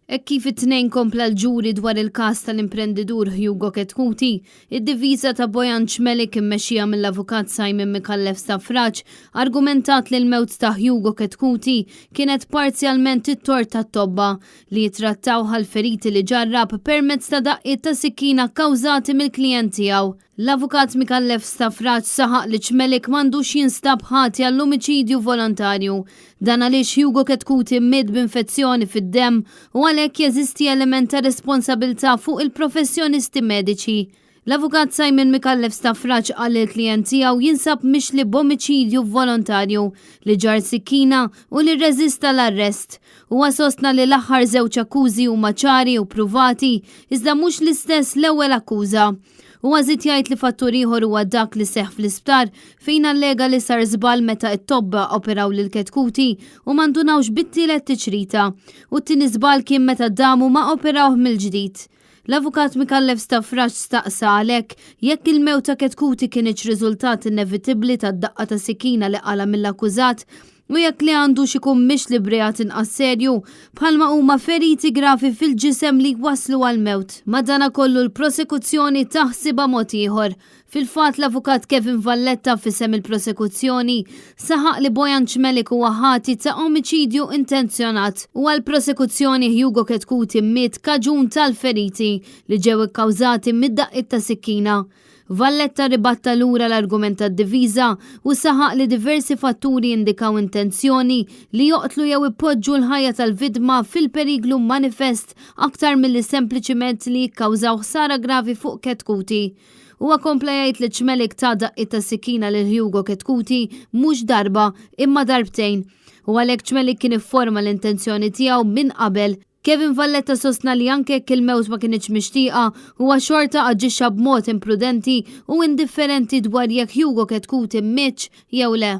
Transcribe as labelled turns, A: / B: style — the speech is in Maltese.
A: Hekk kif it-Tnejn kompla l-ġuri dwar il-każ tal-imprenditur Hugo Chetcuti, id-difiża ta' Bojan Cmelik immexxija mill-Avukat Simon Micallef Stafrace argumentat li l-mewt ta' Hugo Chetcuti kienet parzjalment it-tort tat-tobba li jittrattawh għall-feriti li ġarrab permezz ta' daqqiet ta' sikkina kkawżati mill-klijent tiegħu. L-Avukat Micallef Stafrace saħaq li Cmelik m'għandux jinstab ħati għall-omiċidju volontarju. Dan għaliex Hugo Chetcuti miet b'infezzjoni fid-demm u għalhekk jeżisti element ta' responsabilità fuq il-professjonisti mediċi. L-Avukat Simon Micallef Stafrace qal li l-klijent tiegħu jinsab mixli b'omiċidju volontarju, li ġarr sikkina u li rreżista l-arrest. Huwa sostna li l-aħħar żewġ akkużi huma ċari u pruvati, iżda mhux l-istess l-ewwel akkuża. Huwa żied jgħid li fattur ieħor huwa dak li seħħ fl-isptar fejn allega li sar żball meta t-tobba operaw lil Chetcuti u ma ndunawx bit-tielet tiċrita u t-tieni żball kien meta damu ma operawh mill-ġdid. L-Avukat Micallef Stafrace staqsa għalhekk jekk il-mewt ta' Chetcuti kinitx riżultat inevitibbli tad-daqqa ta' sikkina li qala' mill-akkużat u jekk le għandux ikun mixli b'reat inqas serju, bħalma huma feriti gravi fil-ġisem li jwasslu għall-mewt. Madanakollu l-prosekuzzjoni taħsibha mod ieħor. Fil-fatt l-Avukat Kevin Valletta f'isem il-prosekuzzjoni saħaq li Bojan Cmelik huwa ħati ta' omiċidju intenzjonat u għall-prosekuzzjoni Hugo Chetcuti miet kaġun tal-feriti li ġew ikkawżati mid-daqqiet ta' sikkina. Valletta ribatta lura l-argument tad-difiża u saħaq li diversi fatturi jindikaw intenzjoni li joqtlu jew ipoġġu l-ħajja tal-vittma fil-periklu manifest aktar milli sempliċiment li jikkawżaw ħsara gravi fuq Chetcuti. Huwa kompla jgħid li Cmelik ta daqqiet ta' sikkina lil Hugo Chetcuti mhux darba imma darbtejn u għalhekk Cmelik kien ifforma l-intenzjoni tiegħu minn qabel. Kevin Valletta sostna li anke jekk il-mewt ma kinitx mixtieqa, huwa xorta aġixxa b'mod imprudenti u indifferenti dwar jekk Hugo Chetcuti mietx jew le.